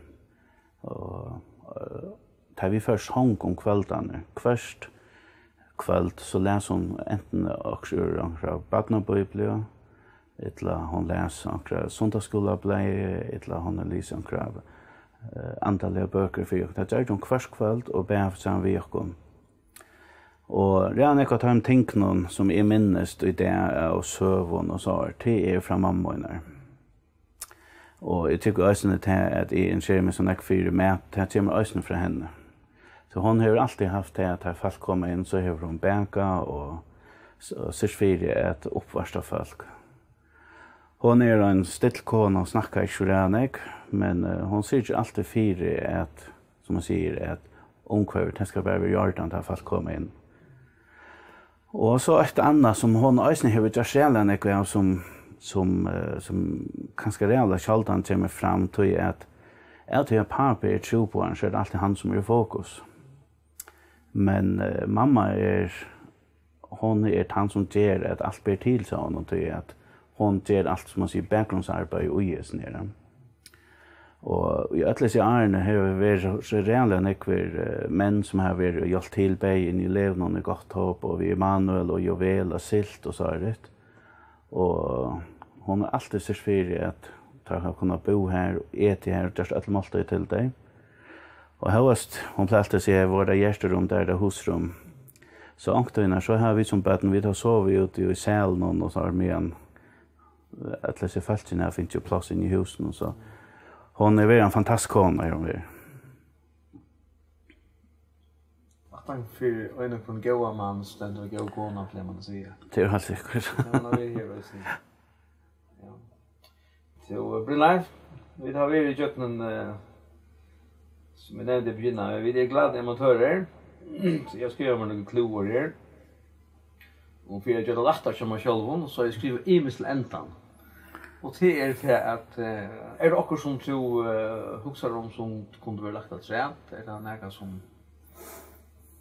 og, eh, tá vit fóru í song um kvøldarnar, hvørt kvøld, so las hon antin okkurt úr onkra barnabíbliu, ella hon las onkra sunnudagsskúlablaði, ella hon hevur lisið onkra eh, andaligar bøkur fyri okkum. Tað gjørdi hon hvørt kvøld og bað saman við okkum. Og ræðuliga nógv av teimum tingunum, sum eg minnist í dag av søgum og so, tað er frá mammu mínari. Og eg tykki eisini tað, at eg innseri meg so nógv fyri mat, tað kemur eisini frá henni. So hon hevur altíð havt tað, at tá fólk koma inn, so hevur hon bakað og s-, og syrgt fyri at uppvarta fólk. Hon er ein still kona og snakkar ikki so ræðuliga nógv, men, eh, hon syrgir altíð fyri at, sum man sigur, at umhvørvið, tað skal bara vera í ordan, tá fólk koma inn. Og so eitt annað, sum hon eisini hevur gjørt sera nógv av, sum, sum, eh, sum kanska ræðuliga sjáldan kemur fram, tí at av tí at pápi er trúboðarin, so er tað altíð hann, sum er í fokus. Men, eh, mamma er, hon er tann, sum ger, at alt ber til, hjá honum, tí at hon ger alt, sum man sigur, bakgrunnsarbeiði í hesum her. Og í øll hesi árini hevur verið so ræðuliga nógvir, eh, menn, sum hava verið og hjálpt til, bæði inni í Levanum í Gottorp og við Emanuel og Juvel og Sylt og so er. Og hon hevur altíð syrgt fyri, at teir hava kunnað búð her og etið her og gjørt øll máltíð til tey. Og hóast, hon plagdi at siga, her vóru tað hjarterum, har er tað húsrum. So onkuntíðir, so hava vit sum børn, vit hava sovið úti í salinum og so har, meðan øll hesi fólkini hava fingið pláss inni í húsinum, so hon er verið ein fantastisk kona, hevur hon verið. Aftan fyri ein og hvønn góðan mann stendur ein góð kona, plagar man at siga. Tað er heilt sikkurt. Hon hevur verið her eisini. Ja. So, eh, Brynleif, vit hava verið ígjøgnum, eh, sum eg nevndi í byrjanini, vit eru glaðir amatørar, so eg havi skrivað mær nøkur klúður her. Og fyri at gera tað lættari hjá mær sjálvum, so havi eg skrivað ymiskt til endan. Og tað er tað at, eh, er tað okkurt sum tú, eh, hugsar um sum kundi verið lagt afturat? Er tað nakað sum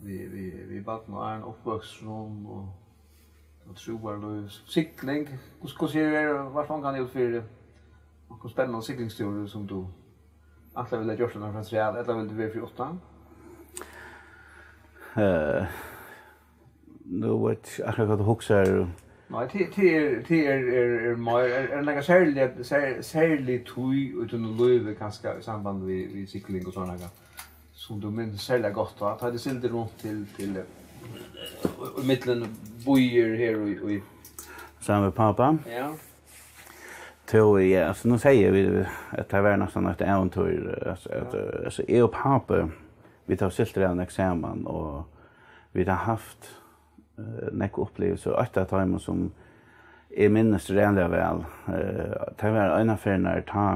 við, við, við barn og áðrenn uppvøkstrinum og, og trúarlív, sigling? Hvussu, hvussu er, var fangan út fyri okkurt spennandi siglingstúr sum tú ætlar vilja gjørt nakað afturat, ella vil tú vera fyri uttan? Eh, Nú veit eg ikki akkurát, hvat tú hugsar. Nei, tað, tað er, tað er, er, er meir, er, er nakað serligt, ser-, serligt tíð í tínum lívi, kanska í samband við, við sigling og sovorðið nakað, sum tú minnist serliga gott, tá, tá tú sigldi runt til, til, eh, í millum býir her í, í Saman við pápa? Ja. Tó, ja, altso, nú sigi eg, vit, at tað var næstan eitt ævintýr, altso, at, eh, altso, eg og pápi, vit hava siglt ræðuliga nógv saman, og vit hava havt, eh, nógv upplivilsir, og eitt av teimum, sum eg minnist ræðuliga væl, eh, tað var eina ferð, nær tá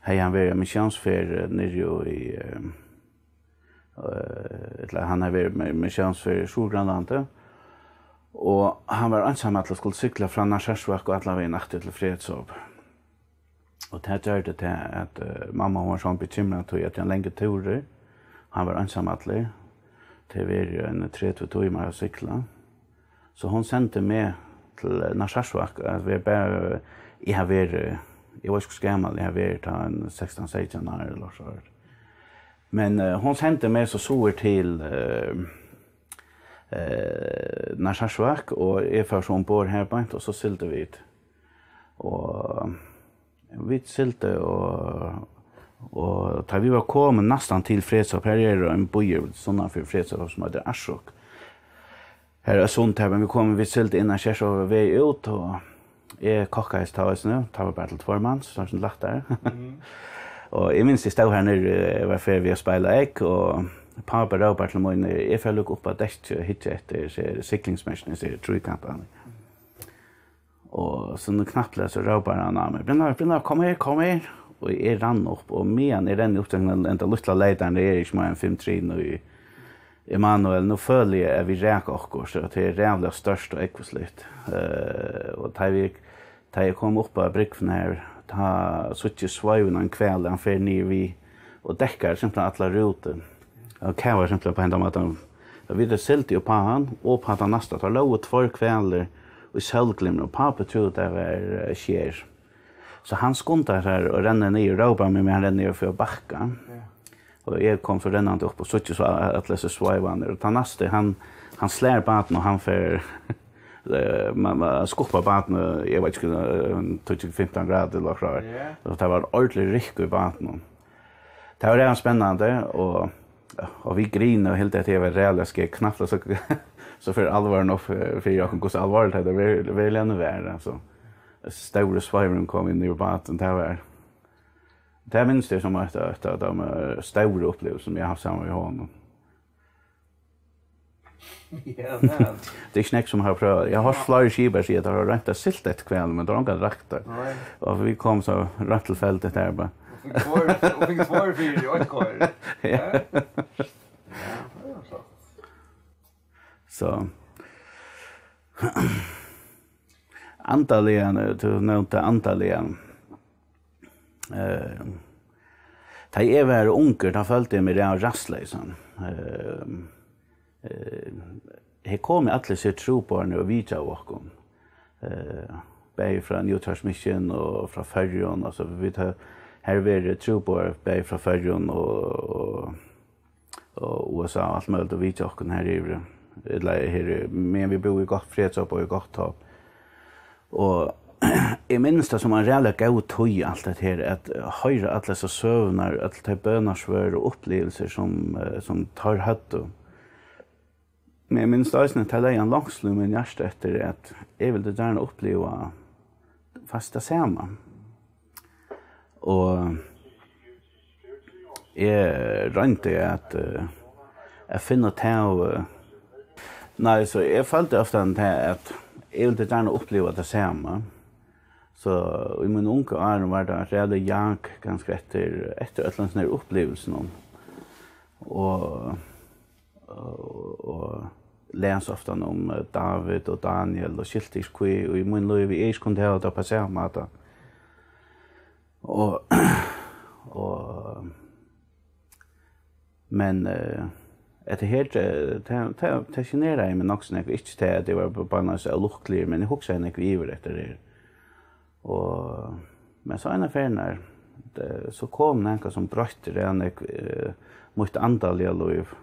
hevði hann verið á missiónsferð niðri í, eh, eh, ella hann hevði verið á missiónsferð í Suðurgrønlandi, og hann var einsamallur, skuldi sigla frá Narsarsuaq og allan vegin aftur til Fredshåb. Og tað gjørdi tað, at, eh, mamma, hon var so bekymrað, tí at tað er ein langur túrur, hann var einsamallur, tað verður ein tretivu tímar at sigla. So hon sendi meg til Narsarsuaq, at vera bara, eg havi verið, eg veit ikki, hvussu gamal eg havi verið, tá ein sekstan, seytjan ár ella so. Men, eh, hon sendi meg so suður til, eh, eh, Narsarsuaq, og eg fór so umborð har beint, og so sigldu vit. Og vit sigldu, og, og tá vit vóru komin næstan til Fredshåb, her er ein býur sunnan fyri Fredshåb, sum eitur Arsuk. Her er sund her, men vit komu, vit sigldu inn á Skershov og veg út, og eg kokkaðist tá eisini, tá var bara til tveir mans, so var tað lættari. Mhm. Og eg minnist, eg stóð her niðri, eg var ferdig við at speila egg, og pápi rópar til mín, eg fer at lúkka upp á dekkið og hyggja eftir, sær, siglingsmerkini, sær, tríkantarnar. Og so nú knappliga so rópar hann á meg, "Brynleif, Brynleif, kom her, kom her." Og eg rann upp, og meðan eg renni upp til henda lítla leitaran, tað er ikki meir enn fimm trin í Emanuel, nú føli eg, at vit raka okkurt, so tað er ræðuliga stórt og ógvusligt. Eh, og tá eg, tá eg kom upp á brúgvina her, tá síggi eg sveivina ein hval, hann fer niður við og dekkar simpelthen allar rútur. Og kavar simpelthen á henda mátan. Og vit sigldu upp á hann, og upp á tann næsta, tá lógu tveir hvalir í sólglimri, og pápi trúði, tað var, eh, skerv. So hann skundar sær og rennur niður, rópar meg, men hann rennur niður fyri at bakka. Ja. Og eg kom so rennandi upp og síggi so a-, allar hesar sveivarnar. Og tann næsti, hann, hann slær bátin, og hann fer, eh, man, man skuppar bátin, eg veit ikki, eh, tíggju, fimtan gradir ella okkurt. Ja. Og tað var ordentligt rykk í bátinum. Tað var ræðuliga spennandi, og, og vit grina og hildu, at tað var ræðuliga skeg, knappliga so, so fer álvarin upp, eh, fyri okkum, hvussu álvarsligt hetta ver-, veruliga nú var, altso. Stóri sveivurin kom inn í bátin, tað var, tað minnist eg sum eitt, eitt av teimum, eh, stóru upplivingum, sum eg havi havt saman við honum. Ja, tað. Tað er ikki nógv sum hava prøvað. Eg havi hoyrt fleiri skiparar siga, at teir hava roynt at siglt eftir hvalum, men teir hava ongan rakt har. Nei. Og vit komu so reint tilfeldigt har bara. Og fingu tveir, og fingu tveir fyri í eitt koyr. Ja. Ja. Ja, tað er so. So. Andaliga, tú nevndi andaliga. Eh, tá eg var ungur, tá føldi eg meg ræðuliga rættsleysan. Eh, eh, her komu allir hesir trúboðarnir og vitjaðu okkum. Eh, bæði frá Newtons Mission og frá Føroyum, altso, vit hø-, har vóru trúboðarar bæði frá Føroyum og, og, og U S A og alt møguligt og vitjaðu okkum her yviri. Ella her, meðan vit búðu í Gott-, Fredshop og í Godthåb. Og eg minnist tað sum ein ræðuliga góð tíð, alt hetta her, at hoyra allar hesar søgurnar, øll tey bønarsvør og upplivilsir, sum, eh, sum teir høvdu. Men eg minnist eisini, at tað legði ein longsl í mín hjarta eftir, at eg vildi gjarna uppliva faktiskt tað sama. Og eg royndi at, eh, at finna tað, eh, nei, so eg føldi ofta tað, at eg vildi gjarna uppliva tað sama. So í mínum ungu árum var tað ræðuliga jag, kanska eftir, eftir øllum sovorðnum upplivilsum. Og og, og las ofta um, eh, David og Daniel og skilti ikki hví í mín lívi eg ikki kundi hava tað á sama máta. Og, og, men, eh, hetta her, eh, tað, tað, tað genereraði meg nokk so nógv, ikki tað at eg var beinleiðis ólukkuligur, men eg hugsaði nógv yvir hetta her. Og, men so eina ferðina, eh, so kom nakað sum broytti ræðuliga nógv, eh, mítt andaliga lív.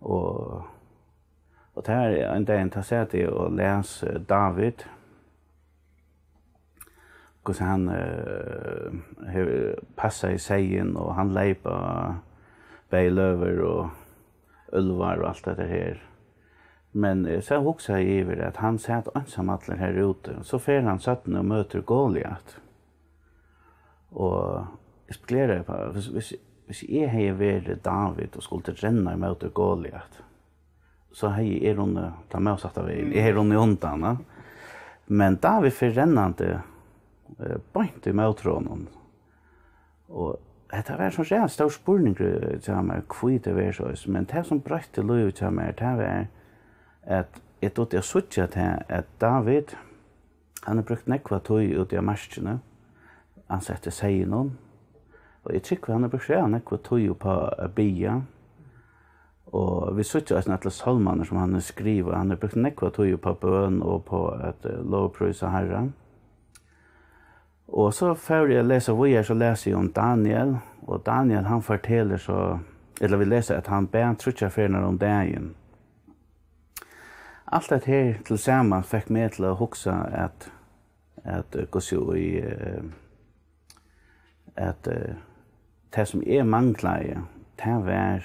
Og, og tað er ein dagin, tá sat eg og las, eh, David, hvussu hann, eh, hevur passað í seyðin, og hann leyp á bæði løvur og úlvar og alt hetta her. Men, eh, so hugsaði eg yvir, at hann sat einsamallur har úti, og so fer hann seinni og møtir Goliat. Og eg spekuleraði uppá, hvis, hvis, hvis eg hevði verið David og skuldi renna ímóti Goliat, so hevði eg runnið tann mótsatta vegin. Eg hevði runnið undan, ja. Men David fer rennandi, eh, beint ímóti honum. Og hetta var so ræðuliga stórur spurningur, eh, hjá mær, hví tað var so, men tað sum broytti lívið hjá mær, tað var, at eg dugdi at síggja tað, at David, hann hevur brúkt nógva tíð úti á markini, ansett eftir seyðinum, og eg trúgvi, hann hevur brúkt ræðuliga nógva tíð uppá at biðja, og vit síggja eisini allar sálmarnar, sum hann hevur skrivað, hann hevur brúkt nógva tíð uppá bøn og uppá at, eh, lovprísa Harran. Og so fór eg at lesa víðari, so las eg um Daniel, og Daniel, hann fortelur so, ella vit lesa, at hann bað tríggjar ferðir um dagin. Alt hetta her til saman fekk meg til at hugsa, at, at, eh, hvussu í, eh, at, eh, tað sum eg manglaði, tað var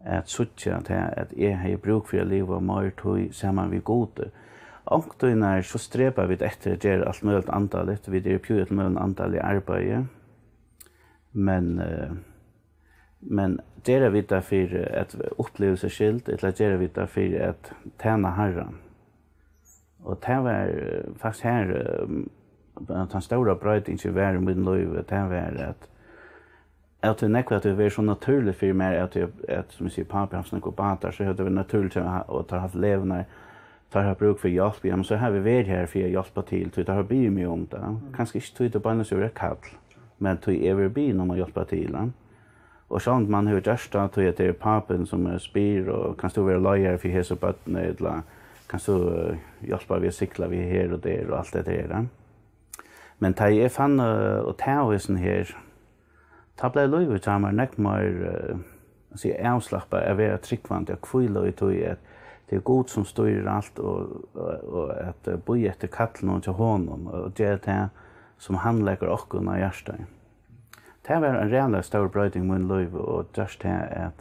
at síggja tað, at eg hevði brúk fyri at liva meir tíð saman við Gudi. Onkuntíðnar so strepa vit eftir at gera alt møguligt andaligt, vit eru uppi í øllum møguligum andaligum arbeiði, men, eh, men gera vit tað fyri at uppliva seg skyld, ella gera vit tað fyri at tæna Harran? Og tað var, eh, faktiskt har, eh, tann stóra broytingin var í mínum lívi, tað var at, at tað nógv at tað var so natúrligt fyri mær, at eg, at, sum eg sigi, pápi hevur so nógvar bátar, so hevur tað verið natúrligt hjá mær, og teir hava havt legurnar, teir hava brúk fyri hjálp, ja, men so havi eg verið har fyri at hjálpa til, tí teir hava biðið meg um tað. Kanska ikki tí tað beinleiðis hevur verið eitt kall, men tí eg verið biðin um at hjálpa til, ja. Og sjálvt um man hevur gjørt tað, tí at tað er pápin, sum, eh, spyr, og, "Kanst tú vera leiðari fyri hesi børnini?" ella, "Kanst tú, eh, hjálpa við at sigla við her og der?" og alt hetta her, ja. Men tá eg fann, eh, út av hesum her, tá bleiv lívið hjá mær nógv meir, eh, at siga, avslappað at vera trúgvandi og hvíla í tí, at tað er Gud, sum stýrir alt, og, og, og at, eh, bíða eftir kallinum hjá honum, og gera tað, sum hann leggur okkum á hjartað. Tað var ein ræðuliga stór broyting í mínum lívi og gjørt tað, at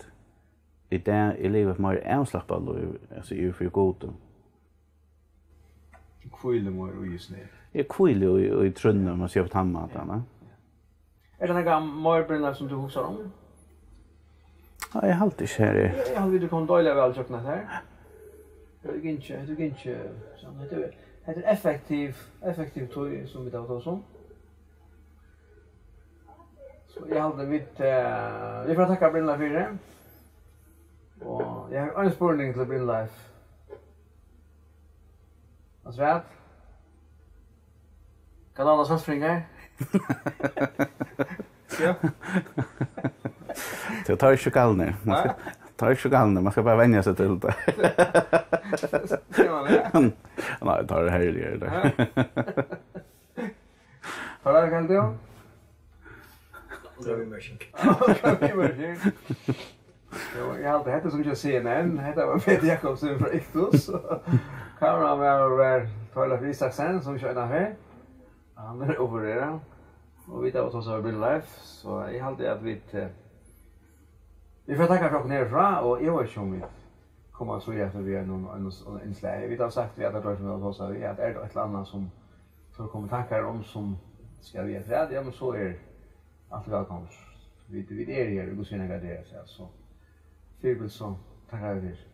í dag eg livi eitt meira avslappað lív, altso, yvir fyri Gudi. Hvíli meira í Jesu navni. Eg hvíli í, í trúnni, um man sigur á tann mátan, ja. Er tað nakað meir, Brynleif, sum tú hugsar um? Nei, eg haldi ikki her. Eg, eg haldi, vit eru komin deiliga væl gjøgnum hetta her. Hetta er ikki, hetta er ikki, so hetta er, hetta er effektiv, effektiv tíð, sum vit hava tosað um. So eg haldi, vit, eh, vit fara at takka Brynleif fyri. Og eg havi ein spurning til Brynleif. Afturat. Hvat dámar sandfrøðingar? Ja. Tú, teir eru ikki galnir. Man skal, ha? Teir eru ikki galnir, man skal bara venja seg til tað. Sigur man tað? Nei, teir eru herligir, teir. Ja. Har er Karl Theo. Onga viðmerking. Onga viðmerking. Jú, eg haldi, hetta er sum hjá C N N, hetta var Petur Jakobsen frá Iktus. Kameramaður var Torleif Isaksen, sum ikki eina ferð. Hann er opererað. Og vit hava tosað við Brynleif, so eg haldi, at vit, eh, vit fara at takka fyri okkum herfrá, og eg veit ikki, um vit koma so aftur við einum, einum, einum innslagi. Vit hava sagt við allar teir, sum vit hava tosað við, at er tað eitt ella annað, sum teir koma í tankar um, sum skal við afturat, ja, men so er alt vælkomið. Vit, vit eru her í Guds vinargarði, so fyribils so takka vit fyri.